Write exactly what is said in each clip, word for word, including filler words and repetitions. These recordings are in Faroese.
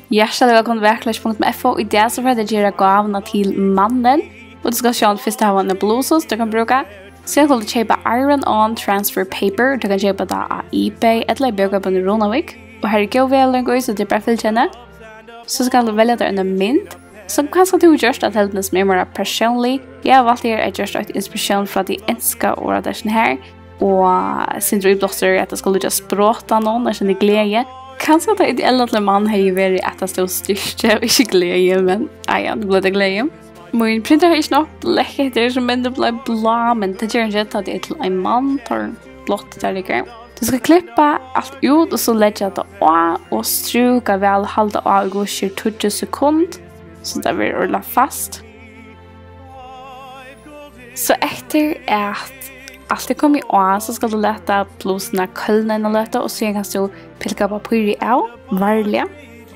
Hjartaliga vælkomin til vakurleiki punktum f o. Í dag so fara vit at gera gávuna til mannin. Og tú skalt sjálvandi fyrst hava eina blusu sum tú kanst brúka. Síðan skalt tú keypa iron-on transfer paper. Tú kanst keypa tað á eBay ella í bókabúðini í Runavík. Og har er góð vegleiðing í, so tað er bara at fylgja henni. So skalt tú velja tær eina mynd sum kanska tú hevur gjørt á telduni, sum er meira persónlig. Eg havi valt her at gjørt eitt inspiratión frá tí enska orðatakið her. Og sindur íblástur, at tað skal líkjast sprotanum, eg kenni gleði. Kanska tað ideella til ein mann hevði verið, at tað stóð styrki og ikki gleði, men, á ja, nú bleiv tað gleði. Mín printur hevði ikki nokk blekk eftir, so myndin bleiv blá, men tað ger einki, tá tað er til ein mann, tá blátt tað liggur. Tú skalt klippa alt út og so leggja tað á og strúka væl, halda á í, hvussu, tíggju sekund, so tað verður ordiliga fast. So eftir at alt er komið á, so skalt tú lata blusuna kólna eina løtu, og síðan kanst tú pilka pappírið av, varliga,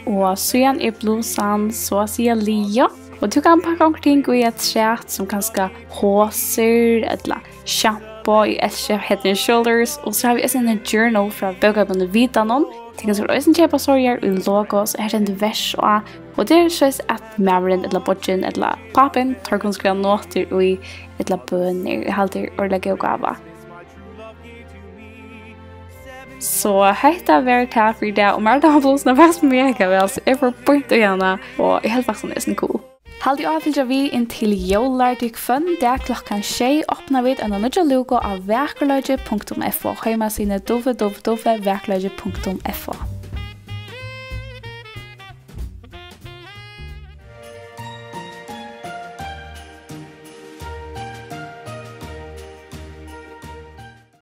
og síðan er blusan so at siga liðug. Og tú kanst pakka onkrar ting í afturat, sum kanska hosur ella shampoo, eg elski Head and Shoulders, og so havi eg eisini eina journal frá bókabúðini Vitanum. Tú kanst eisini keypa sovorðnar í Logos, og her stendur vers á, og tað er soleiðis at maðurin ella beiggin ella pápin, teir kunnu skriva notur í ella bønir. Eg haldi, tað er ordiliga góð gáva. So hetta var tað fyri í dag, og mær dámar blusuna faktiskt mega væl, so eg fór beint í hana, og eg helt faktiskt, hon er so cool. Haldið á at fylgja við inn til jólar, tí hvønn dag klokkan sjey opna vit eina nýggja lúku á vakurleiki punktum f o, heimasíðuni w w w vakurleiki punktum f o.